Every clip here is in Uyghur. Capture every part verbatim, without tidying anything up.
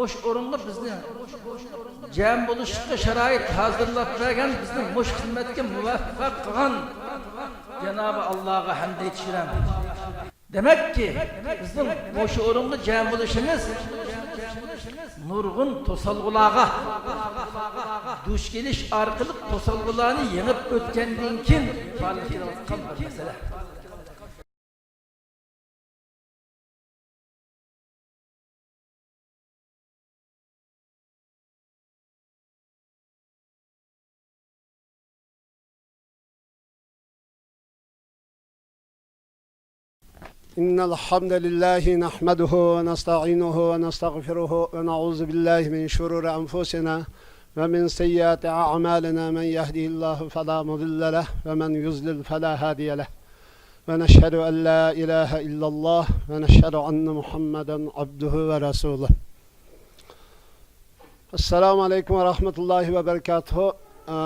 مۇشۇ ئورۇنغا بىزنى جەم بولۇشقا شارائىت ھازىرلاپ بەرگەن، بىزنى مۇشۇ خىزمەتكە مۇۋەپپەق قىلغان جانابى ئاللاغا ھەمد ئېيتىشىمەن. دېمەككى، بىزنىڭ مۇشۇ ئورۇنغا جەم بولۇشىمىز نۇرغۇن توسالغۇلارغا دۇچ كېلىش ئارقىلىق توسالغۇلارنى يېڭىپ ئۆتكەندىن كېيىن بارلىققا كېلىۋاتقان بىر مەسىلە. إن الحمد لله نحمده ونستعينه ونستغفره ونعوذ بالله من شرور أنفسنا ومن سيئات أعمالنا. من يهده الله فلا مضل له ومن يضلل فلا هادي له. ونشهد أن لا إله إلا الله ونشهد أن محمدا عبده ورسوله. ئەسسالامۇ ئەلەيكۇم ۋە رەھمەتۇللاھى ۋە بەرىكاتۇھۇ. ئە،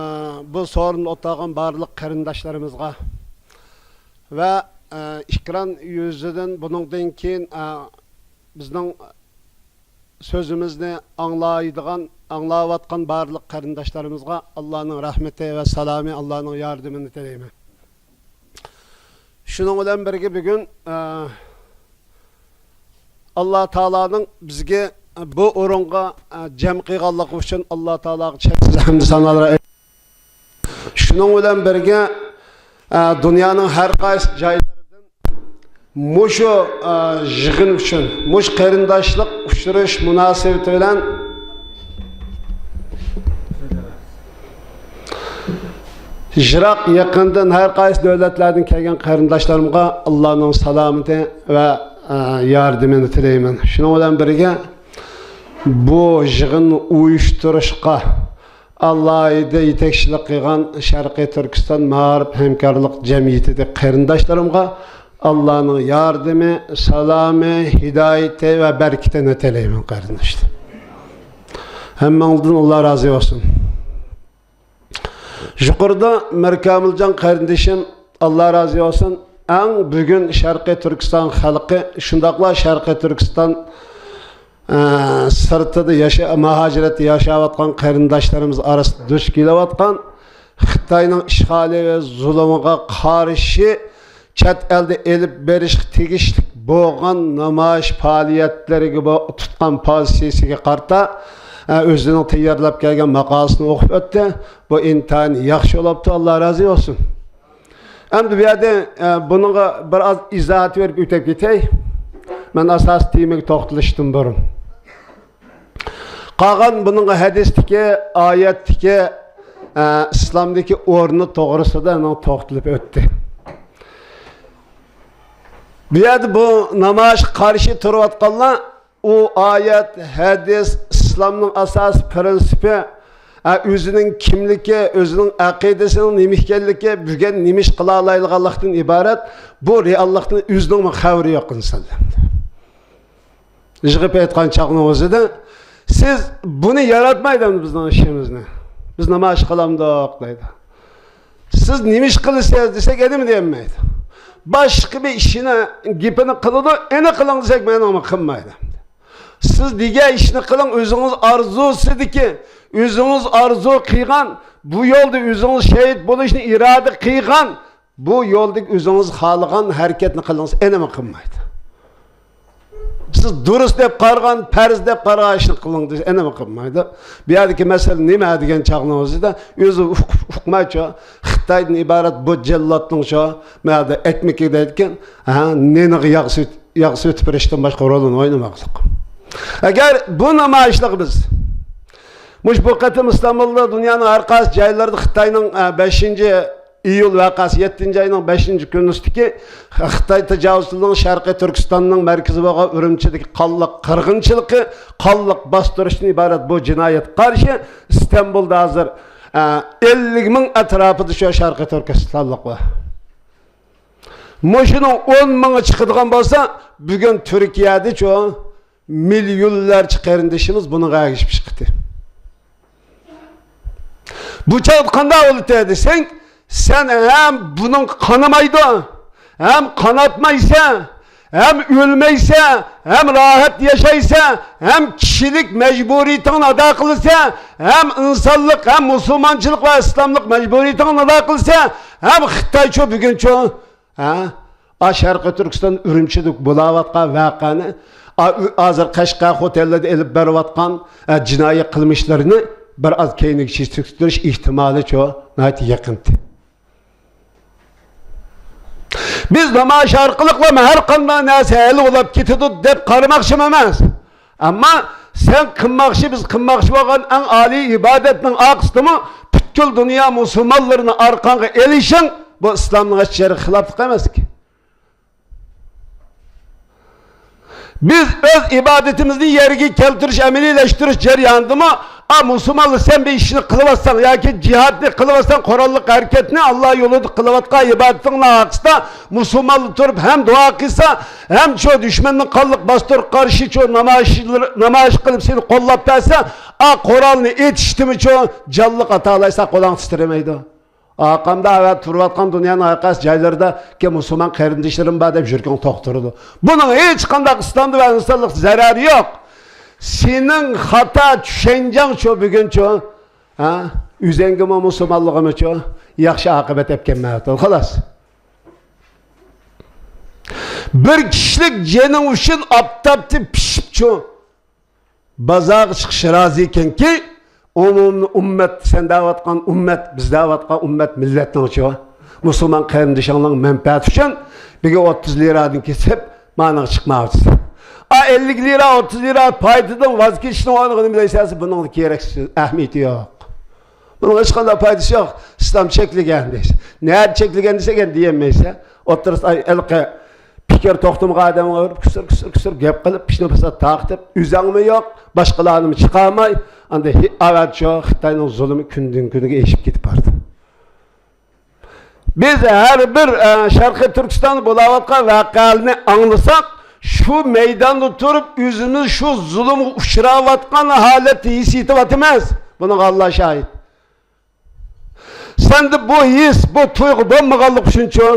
بۇ سورۇندا ئولتۇرغان بارلىق قېرىنداشلىرىمىزغا ۋە، ئە، ئېكران يۈزىدىن بۇنىڭدىن كېيىن، ئە، بىزنىڭ سۆزىمىزنى ئاڭلايدىغان، ئاڭلاۋاتقان بارلىق قېرىنداشلىرىمىزغا ئاللانىڭ رەھمىتى ۋە سالامى، ئاللانىڭ ياردىمىنى تىلەيمەن. شۇنىڭ بىلەن بىرگە بۈگۈن، ئە، ئاللا تائالانىڭ بىزگە بۇ ئورۇنغا، ئە، جەم قىلغانلىقى ئۈچۈن ئاللا تائالاغا چەكسىز ھەمدۇ سانالار. شۇنىڭ بىلەن بىرگە، ئە، دۇنيانىڭ ھەر قايسى جايلىرىدىن مۇشۇ، ئە، يىغىن ئۈچۈن، مۇشۇ قېرىنداشلىق ئۇچرىشىش مۇناسىۋىتى بىلەن يىراق يېقىندىن ھەر قايسى دۆلەتلەردىن كەلگەن قېرىنداشلىرىمغا ئاللانىڭ سالامىتى ۋە، ئە، ياردىمىنى تىلەيمەن. شۇنىڭ بىلەن بىرگە، بۇ يىغىننى ئۇيۇشتۇرۇشقا ئالاھىدە يېتەكچىلىك قىلغان شەرقىي تۈركىستان مائارىپ ھەمكارلىق جەمئىيىتىدىكى قېرىنداشلىرىمغا ئاللانىڭ ياردىمى، سالامى، ھىدايىتى ۋە بەرىكىتىنى تىلەيمەن، قېرىنداشلار. ھەممىڭلاردىن ئاللا رازى بولسۇن. يۇقىرىدا مىركامىلجان قېرىندىشىم، ئاللا رازى بولسۇن، ئەڭ بۈگۈن شەرقىي تۈركىستان خەلقى، شۇنداقلا شەرقىي تۈركىستان، ئە، سىرتىدا ياشا-، مۇھاجىرەتتە ياشاۋاتقان قېرىنداشلىرىمىز ئارىسىدا دۇچ كېلىۋاتقان خىتاينىڭ ئىشغالى ۋە زۇلۇمىغا قارشى چەت ئەلدە ئېلىپ بېرىشقا تېگىشلىك بولغان نامايىش پائالىيەتلىرىگە بو-، تۇتقان پوزىتسىيىسىگە قارىتا، ئە، ئۆزىنىڭ تەييارلاپ كەلگەن ماقالىسىنى ئوقۇپ ئۆتتى. بۇ ئىنتايىن ياخشى بولۇپتۇ، ئاللا رازى بولسۇن. ئەمدى بۇ يەردە، ئە، بۇنىڭغا بىر ئاز ئىزاھات بېرىپ ئۆتۈپ كېتەي. مەن ئاساسىي تېمىگە توختىلىشتىن بۇرۇن. قالغان بۇنىڭغا ھەدىستىكى، ئايەتتىكى، ئە، ئىسلامدىكى ئورنى توغرىسىدا ئۇنىڭ توختىلىپ ئۆتتى. بۇ يەردە بۇ نامايىشقا قارشى تۇرۇۋاتقانلار ئۇ ئايەت، ھەدىس، ئىسلامنىڭ ئاساسىي پىرىنسىپى، ئە، ئۆزىنىڭ كىملىكى، ئۆزىنىڭ ئەقىدىسىنىڭ نېمە ئىكەنلىكى، بۈگۈن نېمە ئىش قىلالايدىغانلىقتىن ئىبارەت، بۇ رېئاللىقتىن ئۆزىنىڭمۇ خەۋىرى يوق ئىنسانلار. يىغىپ ئېيتقان چاغنىڭ ئۆزىدە، سىز بۇنى ياراتمايدۇ بىزنىڭ ئىشىمىزنى. بىز نامايىش قىلامدۇق دەيدۇ. سىز نېمە ئىش قىلىسىز دېسەك، ئەنە دېيەلمەيدۇ. باشقا بىر ئىشنى، گېپىنى قىلىدۇ، ئەنە قىلىڭ دېسەك، مەنمۇ قىلمايدۇ. سىز دېگەن ئىشنى قىلىڭ، ئۆزىڭىز ئارزۇسىدىكى، ئۆزىڭىز ئارزۇ قىلغان، بۇ يولدا ئۆزىڭىز شېھىت بولۇشنى ئىرادە قىلغان، بۇ يولدىكى ئۆزىڭىز خالىغان ھەرىكەتنى قىلىڭىز، ئەنىمۇ قىلمايدۇ. سىز دۇرۇس دەپ قارىغان، پەرز دەپ قارىغان ئىشنى قىلىڭ دېسە، ئەنىمۇ قىلمايدۇ. بۇ يەردىكى مەسىلە نېمە دېگەن چاغنىڭ ئۆزىدە، ئۆزى ئۇق-، ئۇقمايچۇ. خىتايدىن ئىبارەت بۇ جەللاتنىڭ شۇ، مەدە ئەكمىكى دەيدىكەن، ھە، نېنىغا ياغ سۈت، ياغ سۈتۈپ بېرىشتىن باشقا رولىنى ئوينىماقلىق. ئەگەر بۇ نامايىشلىقى بىز، مۇشۇ بۇ قېتىم ئىستانبۇلدا، دۇنيانىڭ ھەر قايسى جايلىرىدا خىتاينىڭ، ئە، بەشىنچى ئىيۇل ۋەقەسى، يەتتىنچى ئاينىڭ بەشىنچى كۈنىسىدىكى خىتاي تاجاۋۇزچىلىرىنىڭ شەرقىي تۈركىستاننىڭ مەركىزى بولغان ئۈرۈمچىدىكى قانلىق قىرغىنچىلىقى، قانلىق باستۇرۇشتىن ئىبارەت بۇ جىنايەتكە قارشى ئىستانبۇلدا ھازىر، ئە، ئەللىك مىڭ ئەتراپىدا شۇ شەرقىي تۈركىستانلىق بار. مۇشۇنىڭ ئون مىڭى چىقىدىغان بولسا، بۈگۈن تۈركىيەدىچۇ مىليونلارچە قېرىندىشىمىز بۇنىڭغا ئەگىشىپ چىقتى. بۇ چاغدا قانداق بولىدۇ دېسەڭ، سەن ھەم بۇنىڭغا قانىمايدۇ، ھەم قاناتمايسەن، ھەم ئۆلمەيسەن، ھەم راھەت ياشايسەن، ھەم كىشىلىك مەجبۇرىيىتىڭنى ئادا قىلىسەن، ھەم ئىنسانلىق، ھەم مۇسۇلمانچىلىق ۋە ئىسلاملىق مەجبۇرىيىتىڭنى ئادا قىلىسەن، ھەم خىتايچۇ بۈگۈنچۇ، ھە؟ ئا شەرقىي تۈركىستان ئۈرۈمچىدە بولاۋاتقان ۋەقەنى، ئا، ئۆ-، ھازىر قەشقەر خوتەنلەردە ئېلىپ بېرىۋاتقان، ئە، جىنايى قىلمىشلىرىنى بىر ئاز كەينىگە چېچىۋېتىش ئېھتىمالىچۇ ناھايىتى يېقىنتى. بىز نامايىش ئارقىلىقلا ھەر قانداق نەرسە ھەل بولۇپ كېتىدۇ دەپ قارىماقچىمۇ ئەمەس. ئەمما سەن قىلماقچى، بىز قىلماقچى بولغان ئەڭ ئالىي ئىبادەتنىڭ ئارقىسىدىمۇ پۈتكۈل دۇنيا مۇسۇلمانلىرىنى ئارقاڭغا ئېلىشىڭ، بۇ ئىسلامنىڭ ھەدىسلىرىگە خىلاپلىق ئەمەسكەن. بىز ئۆز ئىبادىتىمىزنى يەرگە كەلتۈرۈش، ئەمەلىيلەشتۈرۈش جەريانىدىمۇ، ئا، مۇسۇلمانلار، سەن بىر ئىشنى قىلىۋاتساڭ ياكى جىھادنى قىلىۋاتساڭ، قوراللىق ھەرىكەتنى، ئاللا يولىدا قىلىۋاتقان ئىبادىتىڭنىڭ ئارقىسىدا مۇسۇلمانلار تۇرۇپ ھەم دۇئا قىلسا، ھەم شۇ دۈشمەننى قانلىق باستۇرۇپ قارشى شۇ نامايىش، نامايىش قىلىپ سېنى قوللاپ بەرسە، ئا، قورالنى ئېتىشتىمۇ شۇ جانلىق ئاتالايسا، قولۇڭ تىترىمەيدۇ. ئارقامدا ئەۋەتىپ تۇرۇۋاتقان دۇنيانىڭ ھەر قايسى جايلىرىدا كە مۇسۇلمان قېرىندىشلىرىم بار دەپ يۈرىكىڭ توق تۇرىدۇ. بۇنىڭ ھېچقانداق ئىسلامدا ۋە ئىنسانلىقتا زەرەرى يوق. سېنىڭ خاتا چۈشەنجەڭچۇ بۈگۈنچۇ، ھە؟ ئۆزەڭگىمۇ مۇسۇلمانلىقىمىچۇ ياخشى ئاقىۋەت ئەپ كەلمەيۋاتىدۇ، خالاس. بىر كىشىلىك جېنىڭ ئۈچۈن ئاپتاپتا پىشىپچۇ بازارغا چىقىش رازى ئىكەنكى، ئومۇمىي ئۈممەت، سەن دەۋاتقان ئۈممەت، بىز دەۋاتقان ئۈممەت مىللەتنىڭچۇ، مۇسۇلمان قېرىندىشىڭنىڭ مەنپەئەتى ئۈچۈن بىرگە ئوتتۇز لىرادىن كېسىپ، مانىڭغا چىقماۋاتىسەن. ئا، ئەللىك لىرا، ئوتتۇز لىرا پايدىدىن ۋاز كېچىشنىڭ ئورنىغا نېمە دەيسەن؟ بۇنىڭ كېرەكسىز، ئەھمىيىتى يوق. بۇنىڭ ھېچقانداق پايدىسى يوق. ئىسلام چەكلىگەن دەيسەن. نەدە چەكلىگەن دېسەك، ئەمدى دېيەلمەيسەن. ئوتتۇرىسىدا ھېلىقى پىكىر توختىمىغان ئادەمگە بېرىپ كۈسۈر، كۈسۈر، كۈسۈر گەپ قىلىپ، ئىشنى بولسا تارقىتىپ، ئۆزۈڭمۇ يوق، باشقىلارنىمۇ چىقارماي، ئاندىن ھې-، ئەۋەتچۇ خىتاينىڭ زۇلۇمى كۈندىن كۈنگە ئېشىپ كېتىپ بارىدۇ. بىز ھەر بىر، ئە، شەرقىي تۈركىستاندا بولاۋاتقان ۋەقەلەرنى ئاڭلىساق، شۇ مەيداندا تۇرۇپ ئۆزىمىز شۇ زۇلۇمغا ئۇچراۋاتقان ھالەتتە ھېس ئېتىۋاتىمىز. بۇنىڭغا ئاللا شاھىت. سەندە بۇ ھېس، بۇ تۇيغۇ بولمىغانلىقى ئۈچۈنچۇ،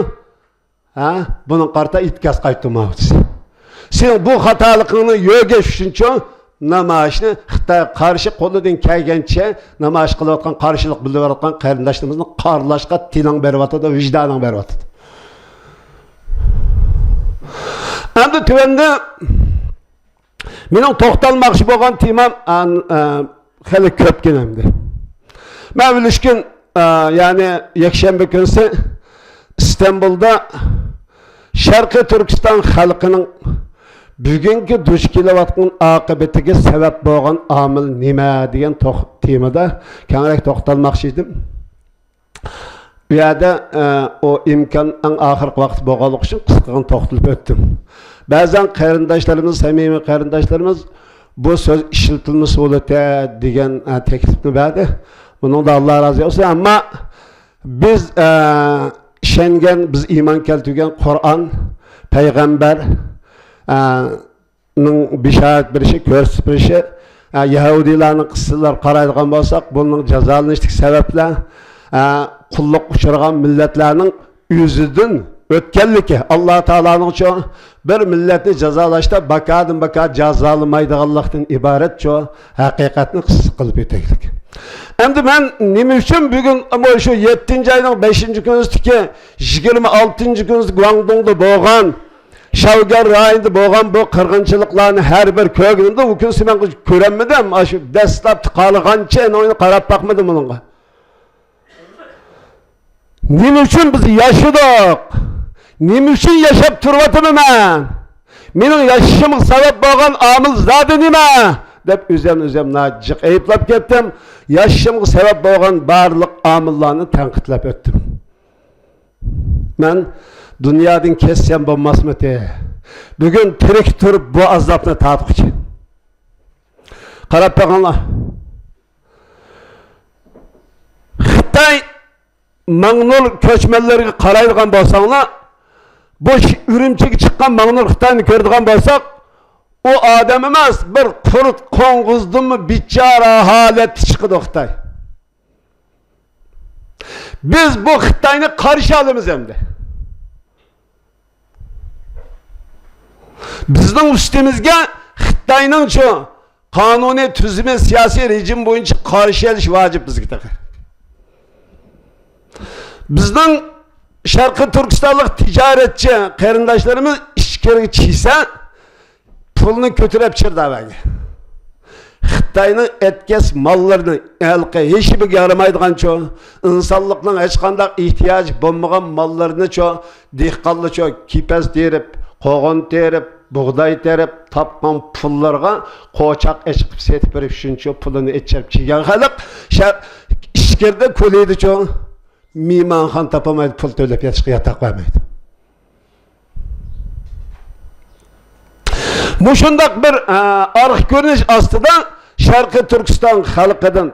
ھە، بۇنىڭغا قارىتا ئىنكاس قايتۇرمايۋاتىسەن. سېنىڭ بۇ خاتالىقىڭنى يۆگەش ئۈچۈنچۇ، نامايىشنى خىتايغا قارشى قولىدىن كەلگەنچە نامايىش قىلىۋاتقان، قارشىلىق بىلدۈرۈۋاتقان قېرىنداشلىرىمىزنى قارىلاشقا تىلىڭ بېرىۋاتىدۇ، ۋىجدانىڭ بېرىۋاتىدۇ. ئەمدى تۆۋەندە مېنىڭ توختالماقچى بولغان تېمام، ئا، ئا، خېلى كۆپكەن ئەمدى. مەن ئۆلۈشكۈن، ئا، يەنى يەكشەنبە كۈنسى ئىستانبۇلدا شەرقىي تۈركىستان خەلقىنىڭ بۈگۈنكى دۇچ كېلىۋاتقان ئاقىۋىتىگە سەۋەب بولغان ئامىل نېمە دېگەن توق-، تېمىدا كەڭرەك توختالماقچى ئىدىم. بۇ يەردە، ئە، ئۇ ئىمكان ئەڭ ئاخىرقى ۋاقىت بولغانلىقى ئۈچۈن قىسقىغىنە توختىلىپ ئۆتتۈم. بەزەن قېرىنداشلىرىمىز، سەمىمىي قېرىنداشلىرىمىز بۇ سۆز ئىشلىتىلمىسە بولىدۇ دېگەن، ئە، تەكلىپنى بەردى. بۇنىڭدا ئاللا رازى بولسۇن. ئەمما بىز، ئە، ئىشەنگەن، بىز ئىمان كەلتۈرگەن قۇرئان، پەيغەمبەر، ئە، نىڭ بېشارەت بېرىشى، كۆرسىتىپ بېرىشى، ئە، يەھۇدىيلارنىڭ قىسسىلىرىغا قارايدىغان بولساق، بۇنىڭ جازالىنىشتىكى سەۋەبلەر، ئە، قۇللۇققا ئۇچرىغان مىللەتلەرنىڭ ئۆزىدىن ئۆتكەنلىكى، ئاللا تائالانىڭچۇ بىر مىللەتنى جازالاشتا باكادىن باكا جازالىمايدىغانلىقتىن ئىبارەتچۇ ھەقىقەتنى قىسقا قىلىپ ئۆتەيلىك. ئەمدى مەن نېمە ئۈچۈن بۈگۈن مانا شۇ يەتتىنچى ئاينىڭ بەشىنچى كۈنىدىكى يىگىرمە ئالتىنچى كۈنى گۇاڭدۇڭدا بولغان شاۋگەن رايونىدا بولغان بۇ قىرغىنچىلىقلارنى ھەر بىر كۆرگىنىمدە، ئۇ كۈنسى مەن كۆرەلمىدىم. ئاشۇ دەسلەپتە قارىغانچە ئۇنى قاراپ باقمىدىم ئۇنىڭغا. نېمە ئۈچۈن بىز ياشىدۇق؟ نېمە ئۈچۈن ياشاپ تۇرۇۋاتىمەن مەن؟ مېنىڭ ياشىشىمغا سەۋەب بولغان ئامىل زادى نېمە؟ دەپ ئۆزۈمنى ئۆزۈم ناھايىتى جىق ئەيىبلەپ كەتتىم. ياشىشىمغا سەۋەب بولغان بارلىق ئامىللارنى تەنقىدلەپ ئۆتتۈم. مەن دۇنيادىن كەتسەم بولماسمىدى؟ بۈگۈن تىرىك تۇرۇپ بۇ ئازابنى تارتقۇچى. قاراپ بېقىڭلار. خىتاي ماڭنۇر كۆچمەنلىرىگە قارايدىغان بولساڭلار، بۇ ئۈرۈمچىگە چىققان ماڭنۇر خىتاينى كۆرىدىغان بولساق، ئۇ ئادەم ئەمەس، بىر قۇرت قوڭغۇزدىنمۇ بىچارە ھالەتتە چىقىدۇ خىتاي. بىز بۇ خىتاينى قارشى ئالىمىز ئەمدى. بىزنىڭ ئۈستىمىزگە خىتاينىڭچۇ قانۇنىي تۈزۈمى، سىياسىي رېجىم بويىچە قارشى ئېلىش ۋاجىپ بىزگە تېخى. بىزنىڭ شەرقىي تۈركىستانلىق تىجارەتچى قېرىنداشلىرىمىز ئىچكىرىگە چىقسا، پۇلنى كۆتۈرۈپ چىرداۋەگە. خىتاينىڭ ئەتكەس ماللىرىنى، ھېلىقى ھېچبىرگە يارىمايدىغانچۇ، ئىنسانلىقنىڭ ھېچقانداق ئېھتىياجى بولمىغان ماللىرىنىچۇ، دېھقانلارچۇ كېپەز تېرىپ، قوغۇن تېرىپ، بۇغداي تېرىپ، تاپقان پۇللىرىغا قوچاق ئېچىقىپ سېتىپ بېرىپ، شۇنچە پۇلىنى ئېچىپ كىيگەن خەلق شەر-، ئىچكىرىدە كولىدىچۇ، مېھمانخانا تاپالمايدۇ، پۇل تۆلەپ ياتىشقا ياتاق بەرمەيدۇ. مۇشۇنداق بىر، ئە، ئارقا كۆرۈنۈش ئاستىدا شەرقىي تۈركىستان خەلقىدىن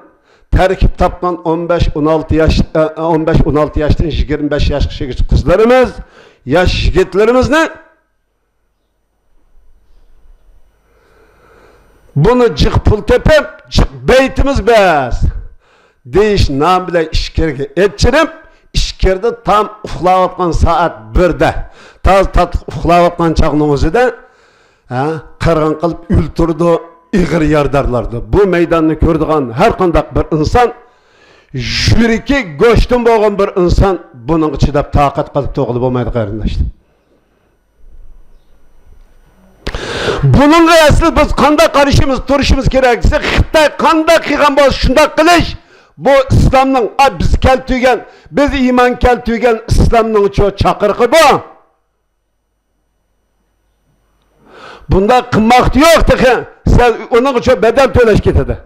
تەركىب تاپقان ئون بەش، ئون ئالتە ياش، ئە، ئون بەش، ئون ئالتە ياشتىن يىگىرمە بەش ياشقىچە قىزلىرىمىز، ياش يىگىتلىرىمىزنى بۇنى جىق پۇل تېپىپ، جىق بېيىتىمىز بىز دېيىش نامى بىلەن ئىچكىرىگە ئېچىرىپ، ئىچكىرىدە تام ئۇخلاۋاتقان سائەت بىردە، تازا تاتلىق ئۇخلاۋاتقان چاغنىڭ ئۆزىدە، ھە، قىرغىن قىلىپ ئۆلتۈرىدۇ، ئېغىر يارىدارلاردۇ. بۇ مەيداننى كۆرىدىغان ھەر قانداق بىر ئىنسان، يۈرىكى گۆشتىن بولغان بىر ئىنسان بۇنىڭغا چىداپ تاقەت قىلىپ تۇرغىلى بولمايدۇ، قېرىنداشلار. بۇنىڭغا ئەسلى بىز قانداق قارىشىمىز، تۇرۇشىمىز كېرەك دېسە، خىتاي قانداق قىلغان بولسا شۇنداق قىلىش. بۇ ئىسلامنىڭ، ئا، بىز كەلتۈرگەن، بىز ئىمان كەلتۈرگەن ئىسلامنىڭ چۇ چاقىرىقى بۇ. بۇنداق قىلماقتا يوق تېخى. سەن ئۇنىڭغا چۇ بەدەل تۆلەش كېتىدۇ.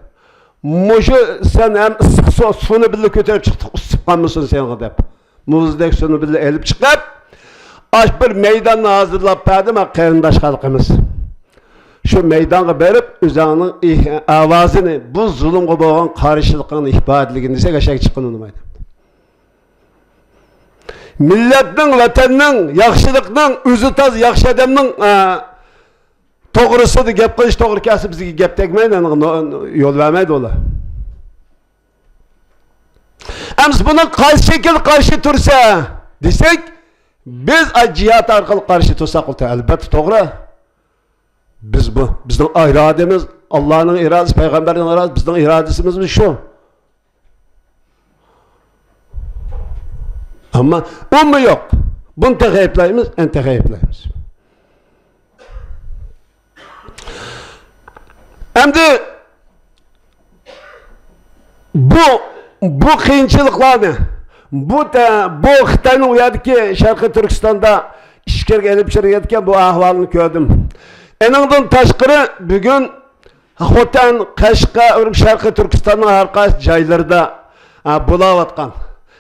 مۇشۇ سەن ھەم ئىسسىق سۇ، سۇنى بىللە كۆتۈرۈپ چىقتۇق، ئىسسىپ قالمىسۇن سېنىڭغا دەپ. مۇزدەك سۇنى بىللە ئېلىپ چىقىپ، ئاش بىر مەيداننى ھازىرلاپ بەردىم، ھە، قېرىنداش خەلقىمىز. شۇ مەيدانغا بېرىپ، ئۆزۈڭنىڭ ئېھ-، ئاۋازىنى، بۇ زۇلۇمغا بولغان قارشىلىقىڭنى ئىپادىلىگىن دېسەك، ئەشەگە چىققىنى ئۇنىمايدۇ. مىللەتنىڭ، ۋەتەننىڭ، ياخشىلىقنىڭ، ئۆزى تاز ياخشى ئادەمنىڭ، ئە، توغرىسىدا گەپ قىلىش توغرا كەلسە، بىزگە گەپ تەگمەيدۇ، ئانىغا نو-، يول بەرمەيدۇ ئۇلار. ئەمسە بۇنىڭ قايسى شەكىلدە قارشى تۇرسا دېسەك، بىز ئاي جىھاد ئارقىلىق قارشى تۇرساق، ئۇ ئەلبەتتە توغرا. بىز بۇ، بىزنىڭ ئىرادىمىز، ئاللانىڭ ئىرادىسى، پەيغەمبەرنىڭ ئىرادىسى، بىزنىڭ ئىرادىسىمىز شۇ. ئەمما ئۇمۇ يوق. بۇنى تېخى ئەيىبلەيمىز، ئەنە تېخى ئەيىبلەيمىز. ئەمدى بۇ، بۇ قىيىنچىلىقلارنى، بۇ تە-، بۇ خىتاينىڭ ئۇ يەردىكى شەرقىي تۈركىستاندا ئىچكىرىگە ئېلىپ چىقىۋاتقان بۇ ئەھۋالنى كۆردۈم. ئېنىڭدىن تاشقىرى، بۈگۈن خوتەن، قەشقەر، ئۈرۈمچى، شەرقىي تۈركىستاننىڭ ھەر قايسى جايلىرىدا، ھە، بولاۋاتقان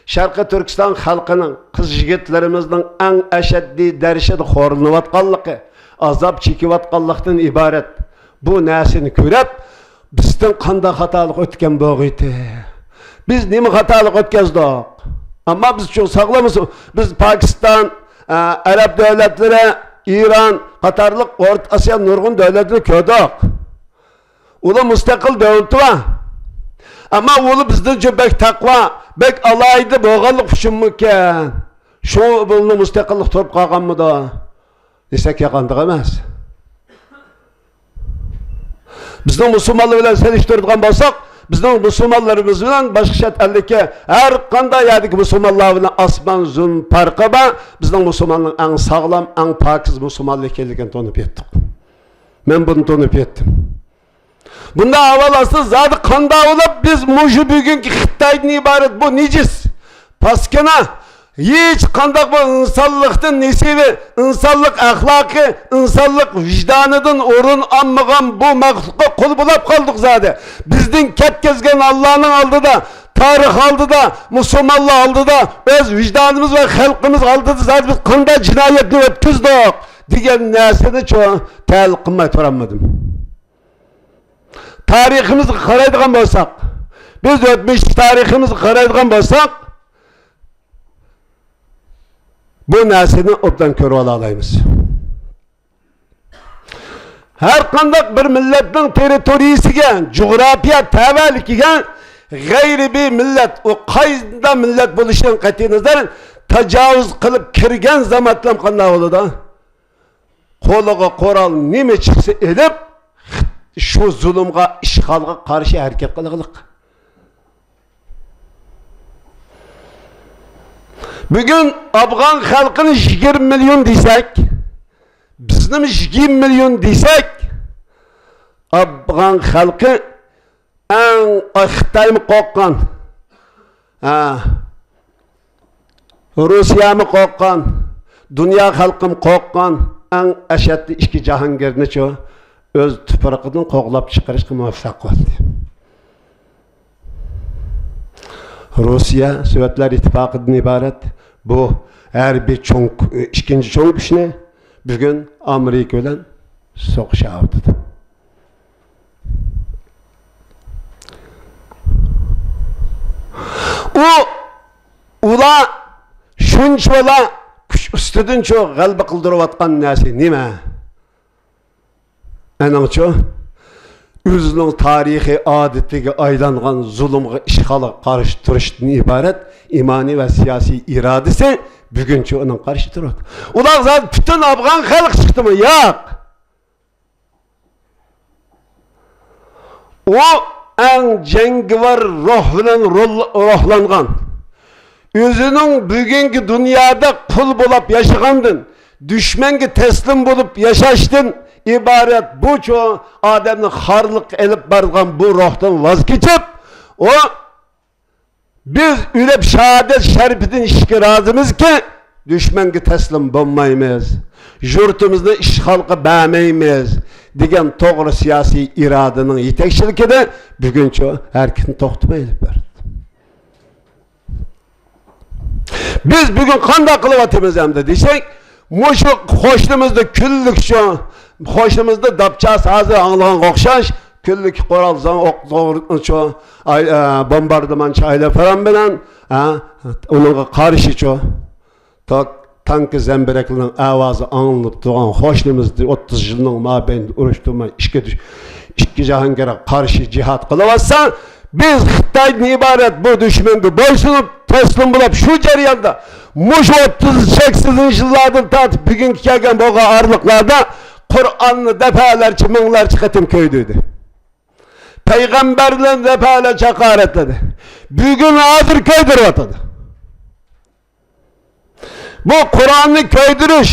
شەرقىي تۈركىستان خەلقىنىڭ، قىز يىگىتلىرىمىزنىڭ ئەڭ ئەشەددىي دەرىجىدە خورلىنىۋاتقانلىقى، ئازاب چېكىۋاتقانلىقتىن ئىبارەت. بۇ نەرسىنى كۆرۈپ، بىزنىڭ قانداق خاتالىق ئۆتكەن بولغىيتى؟ بىز نېمە خاتالىق ئۆتكەزدۇق؟ ئەمما بىز شۇ ساغلىمىسۇ، بىز پاكىستان، ئە، ئەرەب دۆلەتلىرى، ئىران قاتارلىق ئورتا ئاسىيا نۇرغۇن دۆلەتلىرىنى كۆردۇق. ئۇلار مۇستەقىل دۆلىتى بار. ئەمما ئۇلار بىزدىنچە بەك تەقۋا، بەك ئالاھىدە بولغانلىقى ئۈچۈنمىكەن؟ شۇ بۇلنى مۇستەقىللىق تۇرۇپ قالغانمىدۇ دېسەك، ياقاندىق ئەمەس. بىزنىڭ مۇسۇلمانلار بىلەن سېلىشتۇرىدىغان بولساق، بىزنىڭ مۇسۇلمانلىرىمىز بىلەن باشقا چەت ئەلدىكى ھەر قانداق يەردىكى مۇسۇلمانلار بىلەن ئاسمان زۇن پەرقى بار. بىزنىڭ مۇسۇلماننىڭ ئەڭ ساغلام، ئەڭ پاكىز مۇسۇلمانلار ئىكەنلىكىنى تونۇپ يەتتۇق. مەن بۇنى تونۇپ يەتتىم. بۇنداق ئەھۋال ئاستىدا زادى قانداق بولۇپ، بىز مۇشۇ بۈگۈنكى خىتايدىن ئىبارەت بۇ نىجىس، پاسكىنا، ھېچ قانداق بۇ ئىنسانلىقتىن نېسىۋى، ئىنسانلىق ئەخلاقى، ئىنسانلىق ۋىجدانىدىن ئورۇن ئالمىغان بۇ مەخلۇققا قۇل بولاپ قالدۇق زادى. بىزدىن كەتكۈزگەن ئاللانىڭ ئالدىدا، تارىخ ئالدىدا، مۇسۇلمانلار ئالدىدا، ئۆز ۋىجدانىمىز ۋە خەلقىمىز ئالدىدا زادى بىز قانداق جىنايەتنى ئۆتكۈزدۇق دېگەن نەرسىنىچۇ تەھلىل قىلماي تۇرالمىدىم. تارىخىمىزغا قارايدىغان بولساق، بىز ئۆتمۈش تارىخىمىزغا قارايدىغان بولساق، بۇ نەرسىنى ئوبدان كۆرۈۋالالايمىز. ھەر قانداق بىر مىللەتنىڭ تېررىتورىيىسىگە، جۇغراپىيە تەۋەلىكىگە غەيرىي بىر مىللەت، ئۇ قايسىنداق مىللەت بولۇشىدىن قەتئىينەزەر، تاجاۋۇز قىلىپ كىرگەن زامانلام قانداق بولىدۇ؟ قولىغا قورال نېمە چىقسا ئېلىپ، شۇ زۇلۇمغا، ئىشغالغا قارشى ھەرىكەت قىلغىلىق. بۈگۈن ئافغان خەلقىنى يىگىرمە مىليون دېسەك، بىزنىمۇ يىگىرمە مىليون دېسەك، ئافغان خەلقى ئەڭ، ئاي، خىتايمۇ قورققان، ھە، روسىيەمۇ قورققان، دۇنيا خەلقىمۇ قورققان، ئەڭ ئەشەددىي ئىككى جاھانگىرنىچۇ ئۆز تۇپرىقىدىن قوغلاپ چىقىرىشقا مۇۋەپپەق بولدى. روسىيە سوۋېتلار ئىتتىپاقىدىن ئىبارەت بۇ ھەربىي چوڭ، ئىككىنچى چوڭ كۈچنى بۈگۈن ئامېرىكا بىلەن سوقۇشۇۋاتىدۇ. ئۇ، ئۇلار شۇنچىۋالا كۈچ ئۈستىدىنچۇ غەلىبە قىلدۇرۇۋاتقان نەرسە نېمە؟ ئەنىڭچۇ، ئۆزىنىڭ تارىخىي ئادىتىگە ئايلانغان زۇلۇمغا، ئىشغالغا قارشى تۇرۇشتىن ئىبارەت ئىمانىي ۋە سىياسىي ئىرادىسى بۈگۈنچە ئۇنىڭ قارشى تۇرۇۋاتىدۇ. ئۇلار زادى پۈتۈن ئافغان خەلقى چىقتىمۇ؟ ياق. ئۇ ئەڭ جەڭگىۋار روھ بىلەن رول-، روھلانغان، ئۆزىنىڭ بۈگۈنكى دۇنيادا قۇل بولاپ ياشىغاندىن، دۈشمەنگە تەسلىم بولۇپ ياشاشتىن ئىبارەت بۇ چوڭ ئادەمنى خارلىققا ئېلىپ بارىدىغان بۇ روھتىن ۋاز كېچىپ، ئۇ بىز ئۆلۈپ شاھادەت شەرىپىدىن ئىچىشكە رازىمىزكى، دۈشمەنگە تەسلىم بولمايمىز، يۇرتىمىزنى ئىشغالغا بەرمەيمىز دېگەن توغرا سىياسىي ئىرادىنىڭ يېتەكچىلىكىدە بۈگۈنچە ھەرىكىتىنى توختىماي ئېلىپ بەردى. بىز بۈگۈن قانداق قىلىۋاتىمىز ئەمدى دېسەك، مۇشۇ قوشنىمىزدا كۈنلۈكچە، قوشنىمىزدا داپچاسى ھازىر ئاڭلىغانغا ئوخشاش، كۈنلۈك قورال زاڭ ئوق، توغرىچۇ، ئاي-، ئە، بومباردىمانچى ئايروپىلان بىلەن، ھە، ئۇنىڭغا قارشىچۇ، تا-، تانكا زەمبىرەكلىرىنىڭ ئاۋازى ئاڭلىنىپ تۇرغان قوشنىمىزدا ئوتتۇز يىلنىڭ مابەينىدە ئۇرۇش تۇرماي ئىككى دۈش-، ئىككى جاھانگەرگە قارشى جىھاد قىلىۋاتسا، بىز خىتايدىن ئىبارەت بۇ دۈشمەنگە بويسۇنۇپ، تەسلىم بولۇپ، شۇ جەرياندا مۇشۇ ئوتتۇز سەككىزىنچى يىللاردىن تارتىپ بۈگۈنگە كەلگەن بولغان ئارىلىقلاردا قۇرئاننى دەپەلەرچە، مىڭلارچە قېتىم كۆيدۈردى. پەيغەمبەرلەرنى دەپەلەرچە ھاقارەتلىدى. بۈگۈن ھازىر كۆيدۈرۈۋاتىدۇ. بۇ قۇرئاننى كۆيدۈرۈش،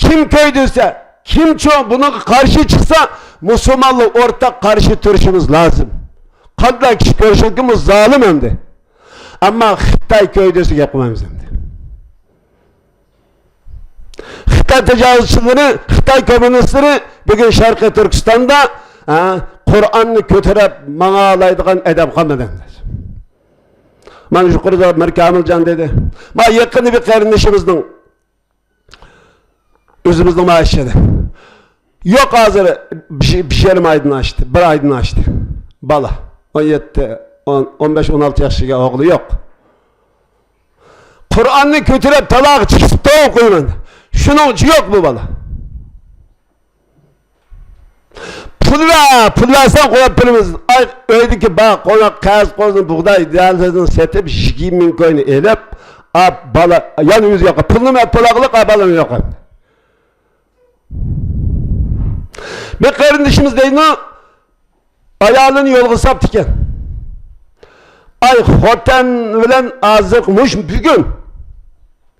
كىم كۆيدۈرسە، كىمچۇ بۇنىڭغا قارشى چىقسا، مۇسۇلمانلار ئورتاق قارشى تۇرۇشىمىز لازىم. قانداق كىشى كۆرسۇنكى، بۇ زالىم ئەمدى. ئەمما خىتاي كۆيدۈرسە گەپ قىلمايمىز ئەمدى. خىتاي تاجاۋۇزچىلىرى، خىتاي كوممۇنىستلىرى بۈگۈن شەرقىي تۈركىستاندا، ھە، قۇرئاننى كۆتۈرۈپ ماڭالايدىغان ئادەم قالمىدى ئەمدى. مانا يۇقىرىدا مىر كامىلجان دېدى. ما يېقىندا بىر قېرىندىشىمىزنىڭ، ئۆزىمىزنىڭ ما ئىشىدە. يوق، ھازىر بىر، بىر يېرىم ئايدىن ئاشتى، بىر ئايدىن ئاشتى. بالا. ئون يەتتە، ئون، ئون بەش، ئون ئالتە ياشقا كەلگەن ئوغلى يوق. قۇرئاننى كۆتۈرۈپ تالاغا چىقسا توۋا قويىمەن. شۇنىڭ ئۈچۈن يوق بۇ بالا. پۇل ۋە، پۇل بەرسەڭ قويۇپ بېرىمىز. ئاي، ئۆيدىكى بار قوناق، قەرز قوزنى، بۇغداي دېلىزىنى سېتىپ، يىگىرمە مىڭ كوينى ئېلىپ، ئا، بالا، يەنە ئۆزى يوق. پۇلنى مەن تولاقلىق، ئا، بالام يوق. بىر قېرىندىشىمىز دەيدۇ، ئايالىنى يولغا ساپتىكەن. ئاي، خوتەن بىلەن ھازىر مۇش بۈگۈن،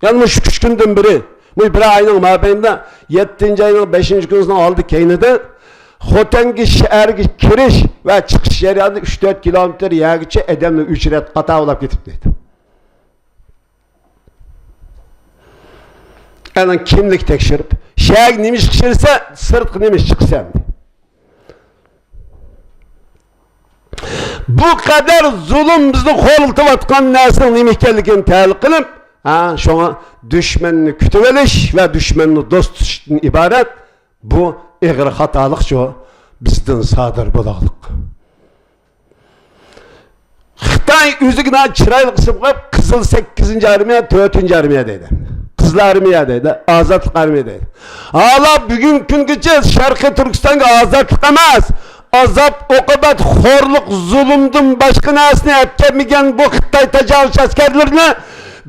يەنى مۇشۇ ئۈچ كۈندىن بېرى، مۇ بىر ئاينىڭ مابەينىدە، يەتتىنچى ئاينىڭ بەشىنچى كۈنىنىڭ ئالدى كەينىدە خوتەنگە شەھەرگە كىرىش ۋە چىقىش جەريانىدا ئۈچ تۆت كىلومېتىر يەرگىچە ئادەمنى ئۆچرەتكە قاتاۋلاپ كېتىپتۇ دەيدۇ. ئەنە كىملىك تەكشۈرۈپ، شەھەرگە نېمە ئىش كىرسە، سىرتقا نېمە ئىش چىقسا ئەمدى. بۇ قەدەر زۇلۇم بىزنى خورلىتىۋاتقان نەرسىنىڭ نېمە ئىكەنلىكىنى تەھلىل قىلىپ، ھە، شۇڭا دۈشمەننى كۈتۈۋېلىش ۋە دۈشمەننى دوست تۇتۇشتىن ئىبارەت بۇ ئېغىر خاتالىقچۇ بىزدىن سادىر بولغانلىق. خىتاي ئۆزىگە ناھايىتى چىرايلىق ئىسىم قويۇپ، قىزىل سەككىزىنچى ئارمىيە، تۆتىنچى ئارمىيە دەيدۇ. قىزىل ئارمىيە دەيدۇ، ئازادلىق ئارمىيە دەيدۇ. ھالا بۈگۈنكى كۈنگىچە شەرقىي تۈركىستانغا ئازادلىق ئەمەس، ئازاب، ئوقۇبەت، خورلۇق، زۇلۇمدىن باشقا نەرسىنى ئەتكەنمىگەن بۇ خىتاي تاجاۋۇزچى ئەسكەرلىرىنى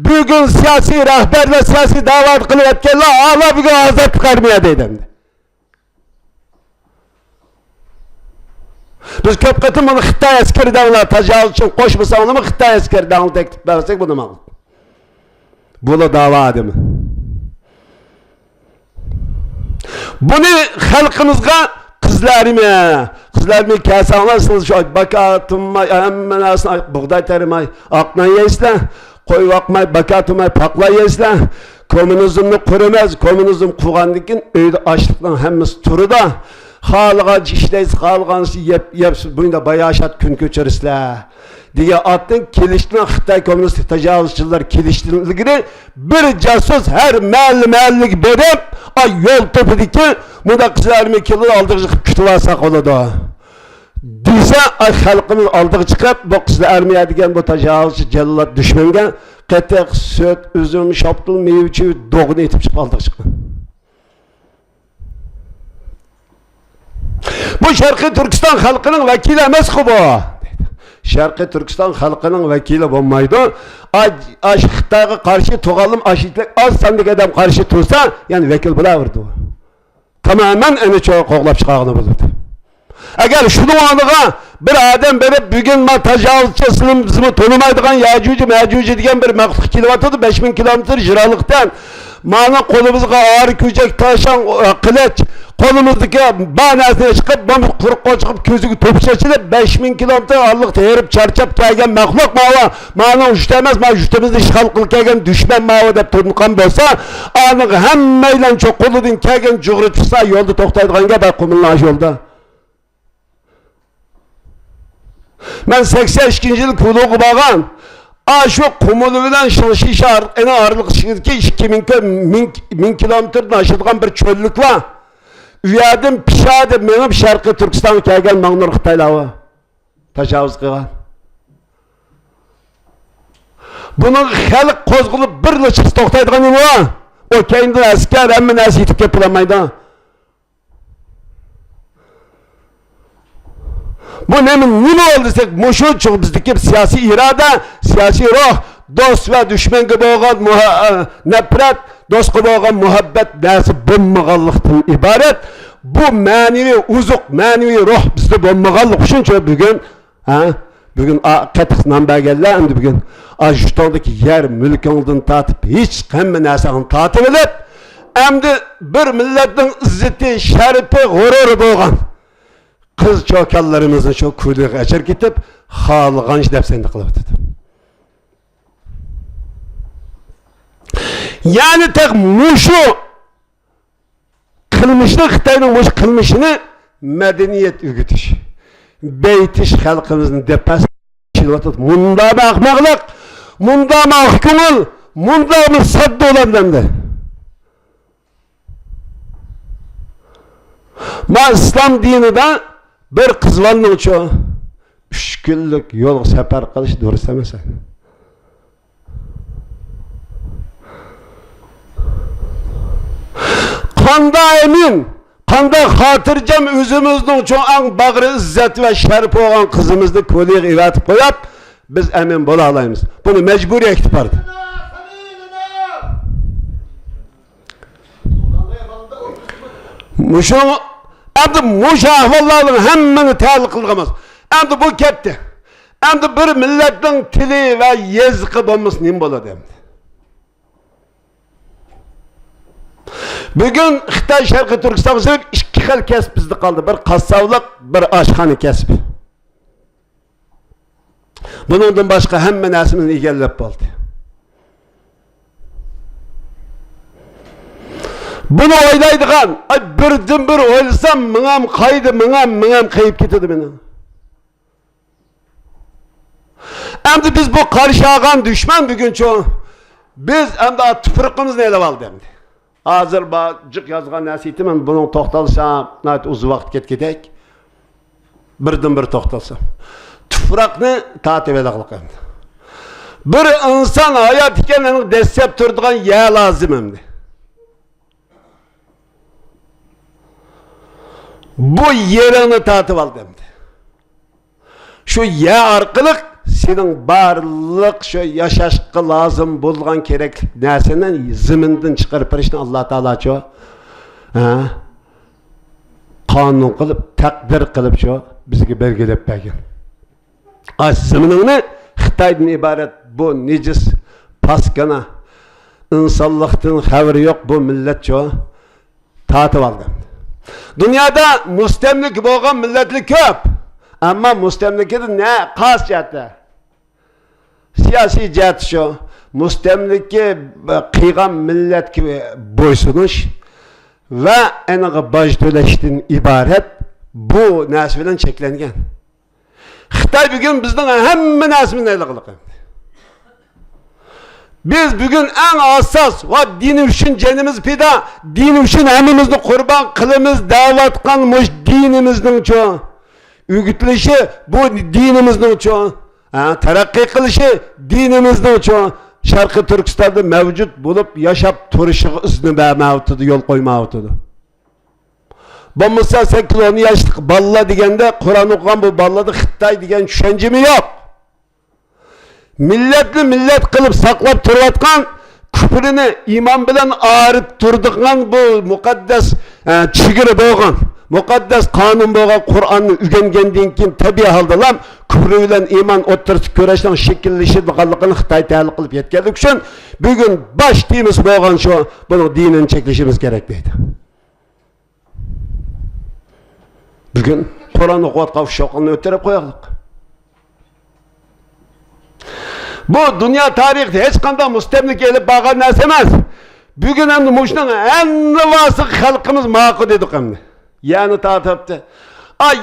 بۈگۈن سىياسىي رەھبەرلەر، سىياسىي دەۋا قىلىپ ئەتكەنلەر ھالا بۈگۈن ئازادلىق ئارمىيە دەيدۇ ئەمدى. بىز كۆپ قېتىم بۇنى خىتاي ئەسكىرى دەڭلار، تاجاۋۇزچىنى قوشمىساڭلارمۇ خىتاي ئەسكىرى دەڭلار تەكلىپ بەرسەك بۇنى ماڭىدۇ. بۇلا داۋا ئادىمى. بۇنى خەلقىمىزغا قىزلارمۇ، قىزلارمۇ كەلسەڭلار، سىز شۇ باكا تۇماي، ھەممە نەرسىنى، بۇغداي تېرىماي، ئاق نان يەيسىلەر، قوي باقماي، باكا تۇماي، پاقلار يەيسىلەر. كوممۇنىزمنى قۇرىمىز، كوممۇنىزم قۇرغاندىن كېيىن ئۆيدە ئاشلىقنىڭ ھەممىسى تۇرىدۇ. خالىغانچە ئىشلەيسىز، خالىغانچە يەپ، يەپ، بۇندا باياشات كۈن كۆچۈرىسىلەر. دېگەن ئاتتىن كېلىشتىن خىتاي كوممۇنىست تاجاۋۇزچىلار كېلىشتىن ئىلگىرى بىر جاسۇس ھەر مەھەللە مەھەللىگە بېرىپ، ئا يول تۆپىدىكى مۇنداق قىزىل ئارمىيە كېلىدۇ، ئالدىغا چىقىپ كۈتۈۋالساق بولىدۇ دېسە، ئا خەلقىمىز ئالدىغا چىقىپ، بۇ قىزىل ئارمىيە دېگەن بۇ تاجاۋۇزچى جاللات دۈشمەنگە قېتىق، سۈت، ئۈزۈم، شاپتۇل، مېۋە چېۋە، دوغىنى ئېتىپ چىقىپ ئالدىغا چىققان. بۇ شەرقىي تۈركىستان خەلقىنىڭ ۋەكىلى ئەمەسقۇ بۇ. شەرقىي تۈركىستان خەلقىنىڭ ۋەكىلى بولمايدۇ. ئاش خىتايغا قارشى تۇرغانلىم ئاش ئىتلىك ئاز ساندىكى ئادەم قارشى تۇرسا، يەنى ۋەكىل بولاۋېرىدۇ. تامامەن ئەنە شۇ قوغلاپ چىقارغىلى بولىدۇ. ئەگەر شۇنىڭ ئورنىغا بىر ئادەم بېرىپ، بۈگۈن ما تاجاۋۇزچى ئىسلام بىزمۇ تونۇمايدىغان ياجۇجى ماجۇجى دېگەن بىر مەخلۇق كېلىۋاتىدۇ، بەش مىڭ كىلومېتىر يىراقلىقتىن. مانا قولىمىزغا ئارا كۆجەك، تاشاڭ، قىلىچ، قولىمىزدىكى بار نەرسىنى چىقىپ، بۇ قۇرۇق قول چىقىپ، كۆزىگە توپا چېچىلىپ، بەش مىڭ كىلومېتىر ئارىلىقتا ھېرىپ چارچاپ كەلگەن مەخلۇق ماۋۇ. مانا يۇرت ئەمەس، مانا يۇرتىمىزنى ئىشغال قىلىپ كەلگەن دۈشمەن ماۋۇ دەپ تۇرۇنغان بولسا، ئانىڭ ھەممەيلەن شۇ قولىدىن كەلگەن جۇغرى تۇتسا، يولدا توختايدىغان گەپ، قۇمۇلناش يولدا. مەن سەكسەن ئىككىنچى يىل كۇلۇغا بارغان. ئاشۇ قۇمۇل بىلەن شىڭشىشار ئارىلىقىدىكى ئىككى مىڭ، مىڭ، مىڭ كىلومېتىردىن ئاشىدىغان بىر چۆللۈك بار. ئۇ يەردىن پىشادە مېڭىپ شەرقىي تۈركىستانغا كەلگەن ماڭنۇر خىتايلار بار. تاجاۋۇز قىلغان. بۇنىڭغا خەلق قوزغىلىپ بىرلا چىقسا توختايدىغان نېمە بار؟ ئۇ كەينىدىن ئەسكەر، ھەممە نەرسە يېتىپ كېلىپ بولالمايدۇ. بۇ نېمە، نېمە بولدى دېسەك، مۇشۇ چوغ بىزدىكى سىياسىي ئىرادە، سىياسىي روھ، دوست ۋە دۈشمەنگە بولغان مۇھە-، نەپرەت، دوستقا بولغان مۇھەببەت نەرسە بولمىغانلىقتىن ئىبارەت. بۇ مەنىۋى ئوزۇق، مەنىۋى روھ بىزدە بولمىغانلىقى ئۈچۈن شۇ بۈگۈن، ھە، بۈگۈن ئا-، قېتىق نان بەرگەنلەر ئەمدى بۈگۈن ئاشۇ يۇرتۇڭدىكى يەر مۈلكۈڭدىن تارتىپ ھېچ ھەممە نەرسەڭنى تارتىۋېلىپ، ئەمدى بىر مىللەتنىڭ ئىززىتى، شەرىپى، غۇرۇرى بولغان قىز چوكانلىرىمىزنى شۇ كۇلۇغا ئەچىرىپ كېتىپ، خالىغانچە دەپسەندە قىلىۋاتىدۇ. يەنى تېخى مۇشۇ قىلمىشنى، خىتاينىڭ مۇشۇ قىلمىشىنى مەدەنىيەت ئۆگىتىش، بېيىتىش، خەلقىمىزنى دەپەس قىلىۋاتىدۇ. مۇنداقمۇ ئەخمەقلىق، مۇنداقمۇ ئاق كۆڭۈل، مۇنداقمۇ ساددا ئۇلار ئەمدى. ما ئىسلام دىنىدا بىر قىز بالىنىڭچۇ ئۈچ كۈنلۈك يولغا سەپەر قىلىش دۇرۇس ئەمەس. قاندا ئەمىن، قاندا خاتىرجەم ئۆزىمىزنىڭچۇ ئەڭ باغرى ئىززەت ۋە شەرىپى بولغان قىزىمىزنى كولىغا ئەۋەتىپ قويۇپ، بىز ئەمىن بولالايمىز. بۇنى مەجبۇرىي ئېيتىپ باردى. مۇشۇ، ئەمدى مۇشۇ ئەھۋاللارنىڭ ھەممىنى تەھلىل قىلغىمىز. ئەمدى بۇ كەتتى. ئەمدى بىر مىللەتنىڭ تىلى ۋە يېزىقى بولمىسا نېمە بولىدۇ ئەمدى؟ بۈگۈن خىتاي شەرقىي تۈركىستانغا سېلىپ ئىككى خىل كەسىپ بىزدە قالدى. بىر قاسساپلىق، بىر ئاشخانا كەسپى. بۇنىڭدىن باشقا ھەممە نەرسىمىزنى ئىگىلەپ بولدى. بۇنى ئويلايدىغان، ئاي، بىردىنبىر ئويلىسام، مېڭەم قايدى، مېڭەم، مېڭەم قېيىپ كېتىدۇ مېنىڭ. ئەمدى بىز بۇ قارشى ئالغان دۈشمەن بۈگۈنچۇ، بىز ئەمدى تۇپرىقىمىزنى ئېلىپ ئالدى ئەمدى. ھازىر بار جىق يازغان نەرسە ئېيتىمەن، بۇنىڭ توختالسا ناھايىتى ئۇزۇن ۋاقىت كەتكۈدەك. بىردىنبىر توختالسام، تۇپراقنى تارتىۋېلىغلىق ئەمدى. بىر ئىنسان ھايات ئىكەن، ئۇنىڭ دەسسەپ تۇرىدىغان يەر لازىم ئەمدى. بۇ يېرىڭنى تارتىۋالدى ئەمدى. شۇ يەر ئارقىلىق سېنىڭ بارلىق شۇ ياشاشقا لازىم بولغان كېرەكلىك نەرسىنى زېمىندىن چىقىرىپ بېرىشنى ئاللا تائالاچۇ، ھە، قانۇن قىلىپ، تەقدىر قىلىپ شۇ بىزگە بەلگىلەپ بەرگەن. ئاشۇ زېمىنىڭنى خىتايدىن ئىبارەت بۇ نىجىس، پاسكىنا، ئىنسانلىقتىن خەۋىرى يوق بۇ مىللەت شۇ تارتىۋالدى. دۇنيادا مۇستەملىكە بولغان مىللەتلەر كۆپ. ئەمما مۇستەملىكىدە نە قايسى جەھەتتە؟ سىياسىي جەھەت شۇ. مۇستەملىكە قىلغان مىللەتكە بويسۇنۇش ۋە ئېنىغا باج تۆلەشتىن ئىبارەت بۇ نەرسە بىلەن چەكلەنگەن. خىتاي بۈگۈن بىزنىڭ ھەممە نەرسىمىزنى ئېلىغلىق. بىز بۈگۈن ئەڭ ئاساس ۋە دىنى ئۈچۈن جېنىمىز پىدا، دىنى ئۈچۈن ھەممىمىزنى قۇربان قىلىمىز دەۋاتقان مۇشۇ دىنىمىزنىڭچۇ ئۆگىتىلىشى، بۇ دىنىمىزنىڭچۇ، ھە، تەرەققىي قىلىشى، دىنىمىزنىڭچۇ شەرقىي تۈركىستاندا مەۋجۇت بولۇپ ياشاپ تۇرۇشىغا ئىزنى بەرمەيۋاتىدۇ، يول قويمايۋاتىدۇ. بولمىسا سەككىز ئون ياشلىق بالىلار دېگەندە، قۇرئان ئوقۇغان بۇ بالىلاردا خىتاي دېگەن چۈشەنچىمۇ يوق. مىللەتنى مىللەت قىلىپ ساقلاپ تۇرۇۋاتقان، كۇپرىنى ئىمان بىلەن ئايرىپ تۇرىدىغان بۇ مۇقەددەس، ئە، چېگرا بولغان، مۇقەددەس قانۇن بولغان قۇرئاننى ئۆگەنگەندىن كېيىن، تەبىئىي ھالدىلا كۇپرى بىلەن ئىمان ئوتتۇرىسىدا كۈرەشنىڭ شەكىللىشىدىغانلىقىنى خىتاي تەھلىل قىلىپ يەتكەنلىكى ئۈچۈن، بۈگۈن باش تېمىسى بولغان شۇ، بۇنىڭ دىنىنى چەكلىشىمىز كېرەك دەيدۇ. بۈگۈن قۇرئان ئوقۇۋاتقان ئۇششاقلارنى ئۆتتۈرۈپ قويايلى. بۇ دۇنيا تارىخىدا ھېچقانداق مۇستەملىكە ئېلىپ بارغان نەرسە ئەمەس. بۈگۈن ئەمدى مۇشۇنىڭ ھەممىسىغا خەلقىمىز ماقۇل دېدۇق ئەمدى. يەرنى تارتىۋەتتى. ئاي،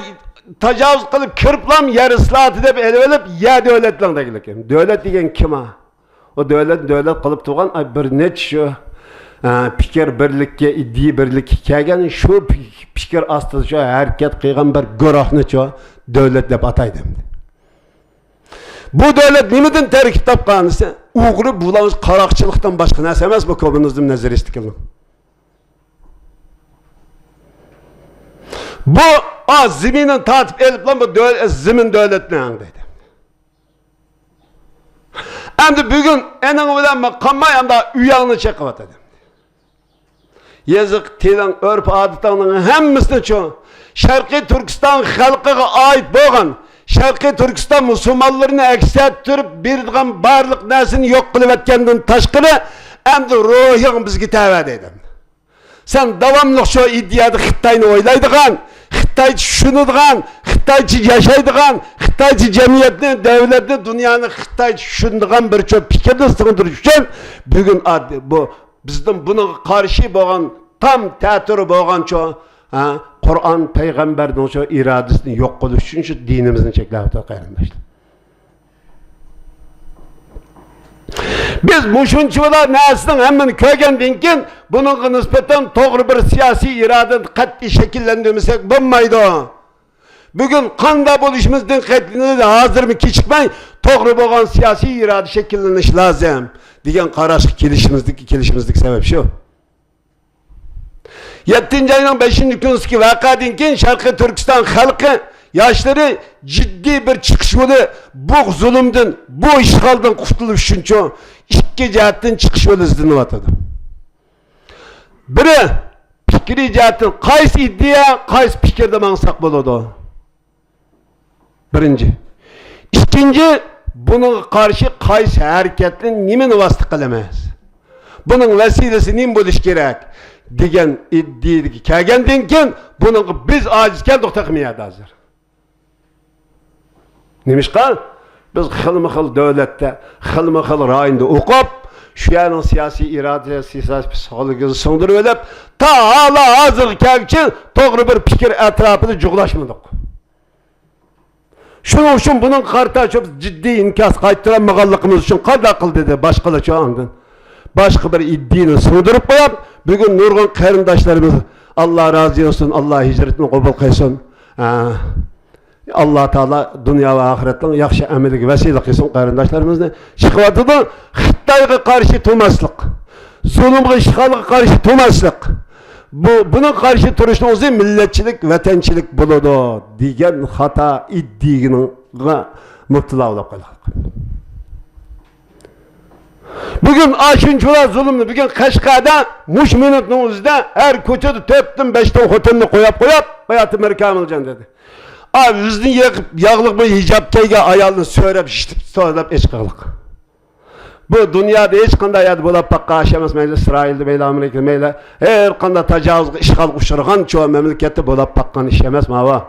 تاجاۋۇز قىلىپ كىرىپلام يەر ئىسلاھاتى دەپ ئېلىۋېلىپ، يەر دۆلەتلەڭ دېگىلىكىم. دۆلەت دېگەن كىم ھە؟ ئۇ دۆلەت، دۆلەت قىلىپ تۇرغان، ئاي، بىر نەچچە شۇ، ئە، پىكىر بىرلىككە، ئىدىيە بىرلىككە كەلگەن، شۇ پىك-، پىكىر ئاستىدا شۇ ھەرىكەت قىلغان بىر گۇرۇھنى شۇ دۆلەت دەپ ئاتايدۇ ئەمدى. بۇ دۆلەت نېمىدىن تەركىب تاپقان دېسە، ئوغرى، بۇلاڭچى، قاراقچىلىقتىن باشقا نەرسە ئەمەس بۇ كوممۇنىزم نەزەرىيىسىدىكىلەر. بۇ، ئا، زېمىننى تارتىپ ئېلىپلا بۇ دۆل-، زېمىن دۆلەتنى ئاڭلايدۇ. ئەمدى بۈگۈن ئېنىڭ بىلەن قالماي، ئەمدى ئۆيۈڭنى چېقىۋاتىدۇ. يېزىق، تىلىڭ، ئۆرپ-ئادىتىڭنىڭ ھەممىسىنىچۇ، شەرقىي تۈركىستان خەلقىگە ئائىت بولغان، شەرقىي تۈركىستان مۇسۇلمانلىرىنى ئەكس ئەتتۈرۈپ بېرىدىغان بارلىق نەرسىنى يوق قىلىۋەتكەندىن تاشقىرى، ئەمدى روھىڭ بىزگە تەۋە دەيدۇ. سەن داۋاملىق شۇ ئىدىيەدە خىتاينى ئويلايدىغان، خىتايچە چۈشىنىدىغان، خىتايچە ياشايدىغان، خىتايچە جەمئىيەتنى، دۆلەتنى، دۇنيانى خىتايچە چۈشىنىدىغان بىر چوڭ پىكىرنى سىڭدۈرۈش ئۈچۈن بۈگۈن ئاد-، بۇ بىزنىڭ بۇنىڭغا قارشى بولغان، تام تەتۈرى بولغان شۇ، ھە، قۇرئان پەيغەمبەرنىڭ شۇ ئىرادىسىنى يوق قىلىش ئۈچۈن شۇ دىنىمىزنى چەكلەۋاتىدۇ، قېرىنداشلار. بىز مۇشۇنچىۋالا نەرسىنىڭ ھەممىنى كۆرگەندىن كېيىن، بۇنىڭغا نىسبەتەن توغرا بىر سىياسىي ئىرادىنى قەتئىي شەكىللەندۈرمىسەك بولمايدۇ. بۈگۈن قانداق بولۇشىمىزدىن قەتئىي ھازىرمۇ كېچىكمەي توغرا بولغان سىياسىي ئىرادە شەكىللىنىشى لازىم دېگەن قاراشقا كېلىشىمىزدىكى، كېلىشىمىزدىكى سەۋەب شۇ. يەتتىنچى ئاينىڭ بەشىنچى كۈنىسىدىكى ۋەقەدىن كېيىن شەرقىي تۈركىستان خەلقى، ياشلىرى جىددىي بىر چىقىش يولى، بۇ زۇلۇمدىن، بۇ ئىشغالدىن قۇتۇلۇش ئۈچۈنچۇ ئىككى جەھەتتىن چىقىش يولى ئىزدىنىۋاتىدۇ. بىرى، پىكرىي جەھەتتىن قايسى ئىدىيە، قايسى پىكىردە ماڭساق بولىدۇ؟ بىرىنچى. ئىككىنچى، بۇنىڭغا قارشى قايسى ھەرىكەتنى، نېمىنى ۋاسىتە قىلىمىز؟ بۇنىڭ ۋەسىلىسى نېمە بولۇشى كېرەك؟ دېگەن ئىدىيەگە كەلگەندىن كېيىن، بۇنىڭغا بىز ئاجىز كەلدۇق تېخىمۇ يەردە ھازىر. نېمىشقا؟ بىز خىلمۇ خىل دۆلەتتە، خىلمۇ خىل رايوندا ئوقۇپ، شۇ يەرنىڭ سىياسىي ئىرادىسى، سىياسىي پسىخولوگىيىسىنى سىڭدۈرۈۋېلىپ، تا ھالا ھازىرغا كەلگۈچە توغرا بىر پىكىر ئەتراپىدا جۇغلاشمىدۇق. شۇنىڭ ئۈچۈن بۇنىڭغا قارىتا شۇ جىددىي ئىنكاس قايتۇرالمىغانلىقىمىز ئۈچۈن قانداق قىلدى دېدى باشقىلارچۇ ئاندىن. باشقا بىر ئىدىيىنى سىڭدۈرۈپ قويۇپ، بۈگۈن نۇرغۇن قېرىنداشلىرىمىز، ئاللا رازى بولسۇن، ئاللا ھىجرىتىنى قوبۇل قىلسۇن. ئە، ئاللا تائالا دۇنيا ۋە ئاخىرەتنىڭ ياخشى ئەمىلىگە ۋەسىلە قىلسۇن قېرىنداشلىرىمىزنى. چىقىۋاتىدۇ، خىتايغا قارشى تۇرماسلىق، زۇلۇمغا، ئىشغالغا قارشى تۇرماسلىق. بۇ، بۇنىڭغا قارشى تۇرۇشنىڭ ئۆزى مىللەتچىلىك، ۋەتەنچىلىك بولىدۇ دېگەن خاتا ئىدىيىگە مۇپتىلا بولۇپ قالدۇق. بۈگۈن ئاشۇنچىلا زۇلۇمنى، بۈگۈن قەشقەردە مۇشۇ مىنۇتنىڭ ئۆزىدە ھەر كوچىدا تۆتتىن بەشتىن خوتۇننى قويۇپ، قويۇپ، ھاياتى مىر كامىلجان دېدى. ئا، يۈزىنى يېقىپ، ياغلىق بىر ھىجاب كىيگەن ئايالنى سۆرەپ، يىتىپ، سۆرەپ ئىش قىلدۇق. بۇ دۇنيادا ھېچقانداق يەردە بولۇپ باققان ئىش ئەمەس، مەيلى ئىسرائىلدا، مەيلى ئامېرىكىدا، مەيلى ھەر قانداق تاجاۋۇزغا، ئىشغالغا ئۇچرىغان چوڭ مەملىكەتتە بولۇپ باققان ئىش ئەمەس ماۋۇ.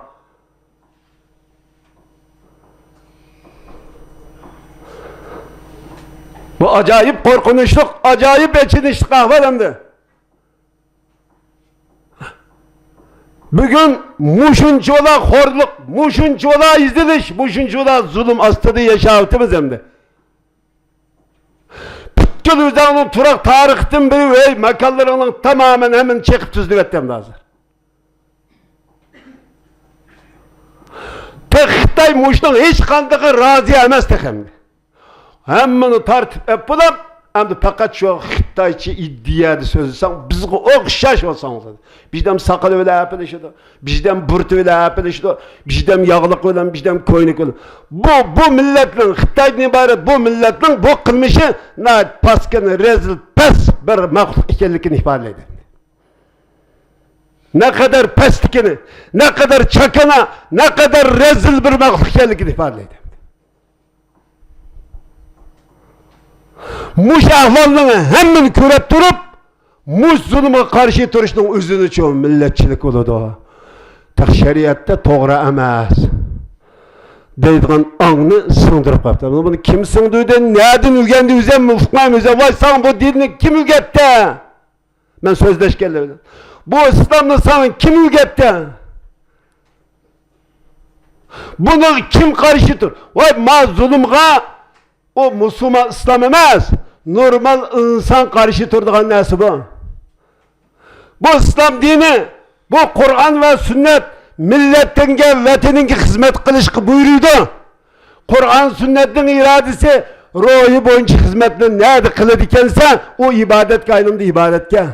بۇ ئاجايىپ قورقۇنچلۇق، ئاجايىپ ئېچىنىشلىق ئەھۋال ئەمدى. بۈگۈن مۇشۇنچىۋالا خورلۇق، مۇشۇنچىۋالا ئېزىلىش، مۇشۇنچىۋالا زۇلۇم ئاستىدا ياشاۋاتىمىز ئەمدى. پۈتكۈل ئۆزەڭنىڭ تۇراق تارىخىدىن بىر ئۆي ماكانلىرىڭنىڭ تامامەن ھەممىنى چېقىپ تۈزلىۋەتتى ئەمدى ھازىر. تېخى خىتاي مۇشۇنىڭ ھېچقاندىقىغا رازى ئەمەس تېخى ئەمدى. ھەممىنى تارتىپ ئەپ بولۇپ، ئەمدى پەقەت شۇ خىتايچە ئىدىيەدە سۆزلىسەڭ، بىزگە ئوخشاش بولساڭلار. بىردەم ساقىلى بىلەن ئەپلىشىدۇ، بىردەم بۇرۇتى بىلەن ئەپلىشىدۇ، بىردەم ياغلىق بىلەن، بىردەم كوينىك بىلەن. بۇ، بۇ مىللەتنىڭ، خىتايدىن ئىبارەت بۇ مىللەتنىڭ بۇ قىلمىشى ناھايىتى پاسكىنا، رەزىل، پەس بىر مەخلۇق ئىكەنلىكىنى ئىپادىلەيدۇ. نەقەدەر پەسلىكىنى، نەقەدەر چاكىنا، نەقەدەر رەزىل بىر مەخلۇق ئىكەنلىكىنى ئىپادىلەيدۇ. مۇشۇ ئەھۋالنىڭ ھەممىنى كۆرۈپ تۇرۇپ، مۇشۇ زۇلۇمغا قارشى تۇرۇشنىڭ ئۆزىنىچۇ مىللەتچىلىك بولىدۇ، تېخى شەرىئەتتە توغرا ئەمەس دەيدىغان ئاڭنى سىڭدۈرۈپ قويۇپتۇ. بۇنى كىم سىڭدۈردى، نەدىن ئۆگەندى، ئۆزەم ئۇقمايمەن، ئۆزەم. ۋاي، ساڭا بۇ دىننى كىم ئۆگەتتى؟ مەن سۆزلەشكەنلەر بىلەن، بۇ ئىسلامنى ساڭا كىم ئۆگەتتى؟ بۇنىڭغا كىم قارشى تۇر؟ ۋاي، ما زۇلۇمغا ئۇ مۇسۇلمان ئىسلام ئەمەس، نورمال ئىنسان قارشى تۇرىدىغان نەرسە بۇ. بۇ ئىسلام دىنى، بۇ قۇرئان ۋە سۈننەت مىللەتىڭگە، ۋەتىنىڭگە خىزمەت قىلىشقا بۇيرۇيدۇ. قۇرئان سۈننەتنىڭ ئىرادىسى روھى بويىچە خىزمەتنى نەدە قىلىدىكەنسەن، ئۇ ئىبادەتكە ئايلىنىدۇ، ئىبادەتكە.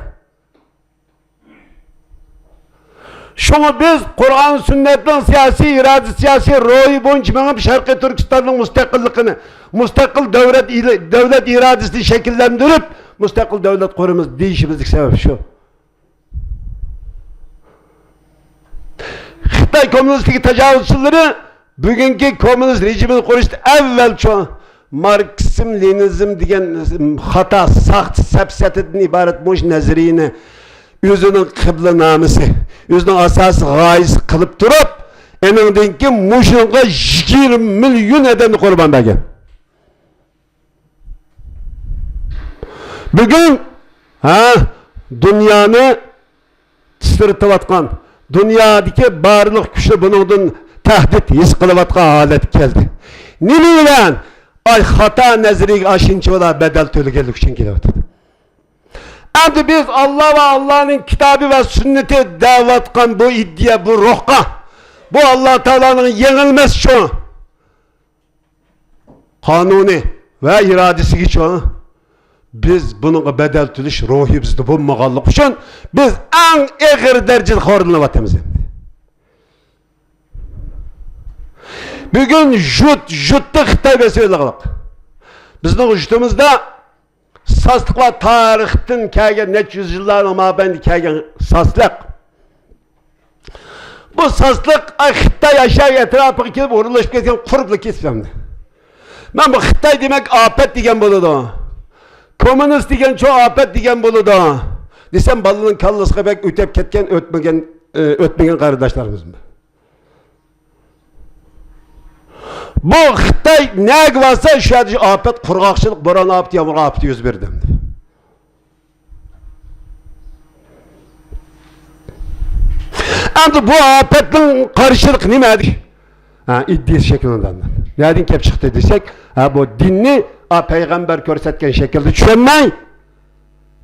شۇڭا بىز قۇرئان سۈننەتنىڭ سىياسىي ئىرادىسى، سىياسىي روھى بويىچە مېڭىپ، شەرقىي تۈركىستاننىڭ مۇستەقىللىقىنى، مۇستەقىل دۆلەت ئىلى-، دۆلەت ئىرادىسىنى شەكىللەندۈرۈپ، مۇستەقىل دۆلەت قۇرىمىز دېيىشىمىزدىكى سەۋەب شۇ. خىتاي كوممۇنىستىكى تاجاۋۇزچىلىرى بۈگۈنكى كوممۇنىست رېجىمىنى قۇرۇشتا ئەۋۋەلچۇ ماركسىزم، لېنىنىزم دېگەن خاتا، ساختا، سەپسەتىدىن ئىبارەت مۇشۇ نەزەرىيىنى ئۆزىنىڭ قىبلىنامىسى، ئۆزىنىڭ ئاساسىي غايىسى قىلىپ تۇرۇپ، ئېنىڭدىن كېيىن مۇشۇنىڭغا يىگىرمە مىليون ئادەمنى قۇربان بەرگەن. بۈگۈن، ھە، دۇنيانى تىترىتىۋاتقان، دۇنيادىكى بارلىق كۈچلەر بۇنىڭدىن تەھدىت ھېس قىلىۋاتقان ھالەتكە كەلدى. نېمە بىلەن؟ ئاي، خاتا نەزەرىيىگە ئاشۇنچىۋالا بەدەل تۆلىگەنلىكى ئۈچۈن كېلىۋاتىدۇ. ئەمدى بىز ئاللا ۋە ئاللانىڭ كىتابى ۋە سۈننىتى دەۋاتقان بۇ ئىدىيە، بۇ روھقا، بۇ ئاللا تائالانىڭ يېڭىلمەس چوڭ قانۇنى ۋە ئىرادىسىگىچۇ، بىز بۇنىڭغا بەدەل تۆلەش روھى بىزدە بولمىغانلىقى ئۈچۈن بىز ئەڭ ئېغىر دەرىجىدە خورلىنىۋاتىمىز ئەمدى. بۈگۈن يۇرت، يۇرتتا خىتاي بېسىۋېلىغلىق. بىزنىڭ يۇرتىمىزدا ساسلىقلار تارىختىن كەلگەن، نەچچە يۈز يىللارنىڭ مابەينىدە كەلگەن ساسلىق. بۇ ساسلىق، ئاي، خىتاي ئاشۇ ئەتراپىغا كېلىپ ئورۇنلىشىپ كەتكەن، قۇرۇپلا كېتىپتۇ ئەمدى. مەن بۇ خىتاي دېمەك ئاپەت دېگەن بولىدۇ. كوممۇنىست دېگەن چوڭ ئاپەت دېگەن بولىدۇ دېسەم، بالىنىڭ كاللىسىغا بەك ئۆتۈپ كەتكەن، ئۆتمىگەن، ئۆ، ئۆتمىگەن قېرىنداشلىرىمىز. بۇ خىتاي نەگە بارسا، شۇ يەردە ئاپەت، قۇرغاقچىلىق، بوران ئاپىتى، يامغۇر ئاپىتى يۈز بېرىدۇ. ئەمدى بۇ ئاپەتنىڭ قارشىلىقى نېمە؟ ھە، ئىدىيىسى شەكىللەندى. نەدىن كېلىپ چىقتى دېسەك، ھە، بۇ دىننى، ئا، پەيغەمبەر كۆرسەتكەن شەكىلدە چۈشەنمەي،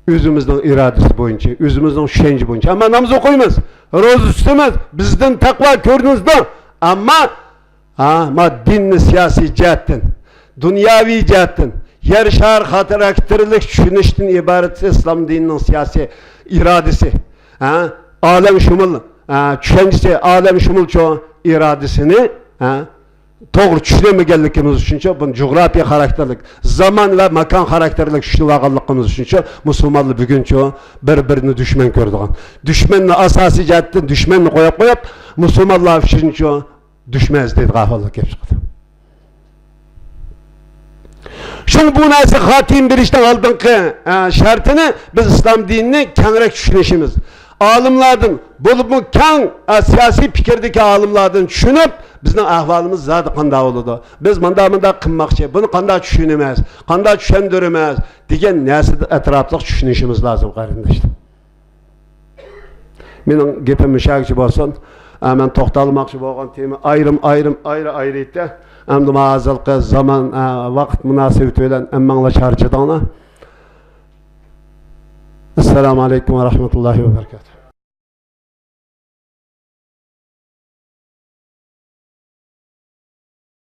ئۆزىمىزنىڭ ئىرادىسى بويىچە، ئۆزىمىزنىڭ چۈشەنچە بويىچە. ئەمما ناماز ئوقۇيمىز، روزا تۇتىمىز، بىزدىن تەقۋا كۆرۈنىدۇ. ئەمما، ھە، ما دىننى سىياسىي جەھەتتىن، دۇنياۋى جەھەتتىن، يەر شارى خاراكتېرلىك چۈشىنىشتىن ئىبارەت ئىسلام دىنىنىڭ سىياسىي ئىرادىسى، ھە، ئالەمشۇمۇل، ھە، چۈشەنچىسى، ئالەمشۇمۇل چوڭ ئىرادىسىنى، ھە، توغرا چۈشىنەلمىگەنلىكىمىز ئۈچۈنچۇ، بۇنى جۇغراپىيە خاراكتېرلىك، زامان ۋە ماكان خاراكتېرلىك چۈشىنىۋالغانلىقىمىز ئۈچۈنچۇ، مۇسۇلمانلار بۈگۈنچۇ بىر-بىرىنى دۈشمەن كۆرىدىغان، دۈشمەننى ئاساسىي جەھەتتىن دۈشمەننى قويۇپ قويۇپ، مۇسۇلمانلار ئۈچۈنچۇ دۈشمەن ئىزدەيدىغان ئەھۋاللار كېلىپ چىقىدۇ. شۇڭا بۇ نەرسىگە خاتىمە بېرىشنىڭ ئالدىنقى، ئە، شەرتىنى بىز ئىسلام دىنىنى كەڭرەك چۈشىنىشىمىز. ئالىملاردىن، بولۇپمۇ كەڭ، ئە، سىياسىي پىكىردىكى ئالىملاردىن چۈشىنىپ، بىزنىڭ ئەھۋالىمىز زادى قانداق بولىدۇ؟ بىز مانداق، مانداق قىلماقچى، بۇنى قانداق چۈشىنىمىز، قانداق چۈشەندۈرىمىز دېگەن نەرسىدىن ئەتراپلىق چۈشىنىشىمىز لازىم، قېرىنداشلار. مېنىڭ گېپىم مۇشۇ يەرگىچە بولسۇن. ئە، مەن توختالماقچى بولغان تېما ئايرىم، ئايرىم، ئايرى، ئايرى ئىدى. ئەمدى مانا ھازىرقى زامان، ئە، ۋاقىت مۇناسىۋىتى بىلەن ھەممەڭلار چارچىدىڭلار. ئەسسالامۇ ئەلەيكۇم ۋە رەھمەتۇللاھى ۋە بەرىكاتۇھ.